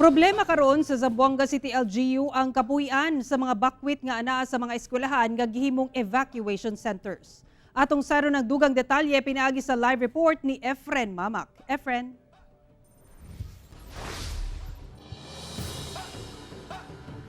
Problema karon sa Zamboanga City LGU ang kapuy-an sa mga bakwit nga anaa sa mga eskwelahan nga gihimong evacuation centers. Atong saron ng dugang detalye pinaagi sa live report ni Efren Mamak. Efren.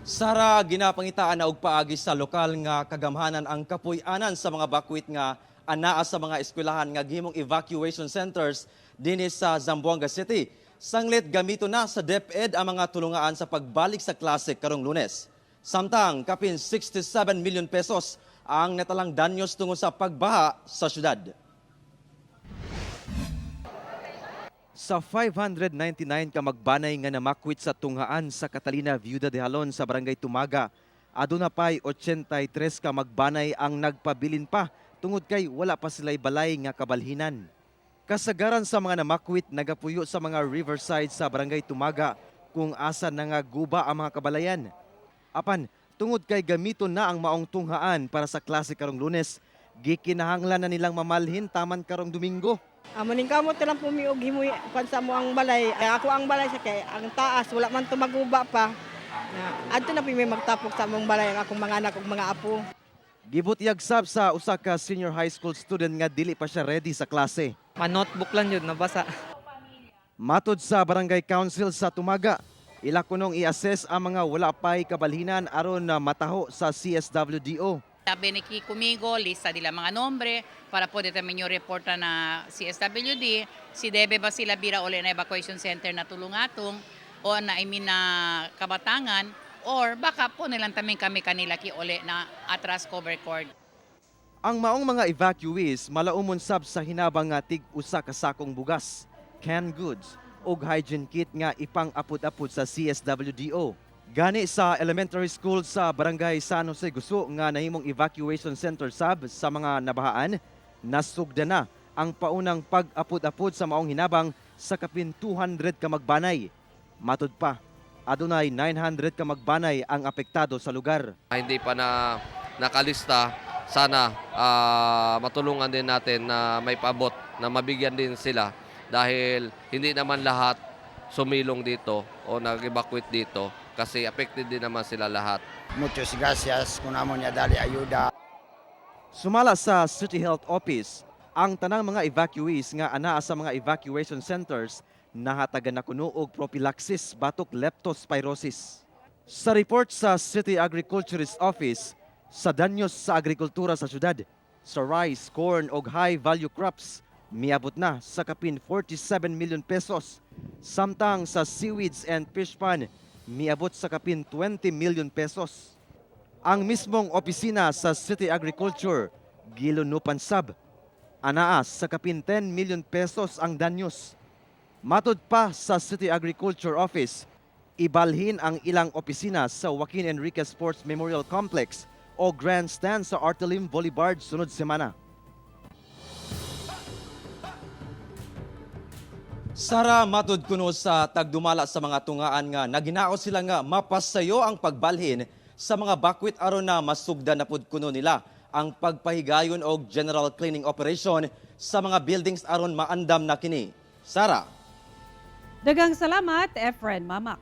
Sara, ginapangitaan na og paagi sa lokal nga kagamhanan ang kapuy-anan sa mga bakwit nga anaa sa mga eskwelahan nga gihimong evacuation centers dinhi sa Zamboanga City. Sanglit gamito na sa DepEd ang mga tulungaan sa pagbalik sa klase karong Lunes. Samtang kapin 67 million pesos ang natalang danyos tungod sa pagbaha sa syudad. Sa 599 ka magbanay nga namakwit sa tunghaan sa Catalina Viuda de Jalon sa Barangay Tumaga, aduna pay 83 ka magbanay ang nagpabilin pa tungod kay wala pa sila'y balay nga kabalhinan. Kasagaran sa mga namakwit nagapuyo sa mga riverside sa Barangay Tumaga kung asa na nga guba ang mga kabalayan. Apan, tungod kay gamiton na ang maong tunghaan para sa klase karong Lunes, gikinahanglan na nilang mamalhin taman karong Domingo. Amo ning kamot lang pumiog himoy kwan sa mo ang balay. Ay, ako ang balay sa kay ang taas wala man tumaguba pa. Na adto na pud may magtapok sa among balay ang akong mga anak ug mga apo. Gibutyag sab sa usa ka senior high school student nga dili pa siya ready sa klase. Ma-notebook lang yun, nabasa. Matod sa Barangay Council sa Tumaga, ila kunong i-assess ang mga wala pay kabalhinan aron na mataho sa CSWDO. Sabi ni Kiko Migo, lista nila mga nombre para pwede namin yung reporta na CSWD, si debe ba sila bira uli na evacuation center na tulungatong o na I mean na kabatangan or baka po nilang tamin kami kanila ki uli na atras cover cord. Ang maong mga evacuees malaumon sab sa hinabang nga tig usa ka sakong bugas, canned goods ug hygiene kit nga ipang-apud-apud sa CSWDO. Gani sa elementary school sa Barangay San Jose Guso nga nahimong evacuation center sab sa mga nabahaan, nasugda na ang paunang pag-apud-apud sa maong hinabang sa kapin 200 ka magbanay. Matud pa, adunay 900 ka magbanay ang apektado sa lugar. Hindi pa na nakalista, sana matulungan din natin na may paabot na mabigyan din sila dahil hindi naman lahat sumilong dito o nag-evacuate dito kasi affected din naman sila lahat. Muchas gracias kung amo niya dali ayuda. Sumala sa City Health Office, ang tanang mga evacuees nga anaa sa mga evacuation centers nahatagan na kuno og prophylaxis batok leptospirosis. Sa report sa City Agriculturist Office, sa danyos sa agrikultura sa syudad, sa rice, corn og high value crops, miabot na sa kapin 47 million pesos. Samtang sa seaweeds and fish pond, miabot sa kapin 20 million pesos. Ang mismong opisina sa City Agriculture, gilunupan sab. Anaas sa kapin 10 million pesos ang danyos. Matod pa sa City Agriculture Office, ibalhin ang ilang opisina sa Joaquin Enriquez Sports Memorial Complex o grandstand sa Artelim Boulevard sunod semana. Sara, matud kuno sa tagdumala sa mga tungaan nga naginaot sila nga mapasayo ang pagbalhin sa mga bakwit aron na masugdan na pud kuno nila ang pagpahigayon og general cleaning operation sa mga buildings aron maandam na kini. Sara. Daghang salamat, Efren Mamak.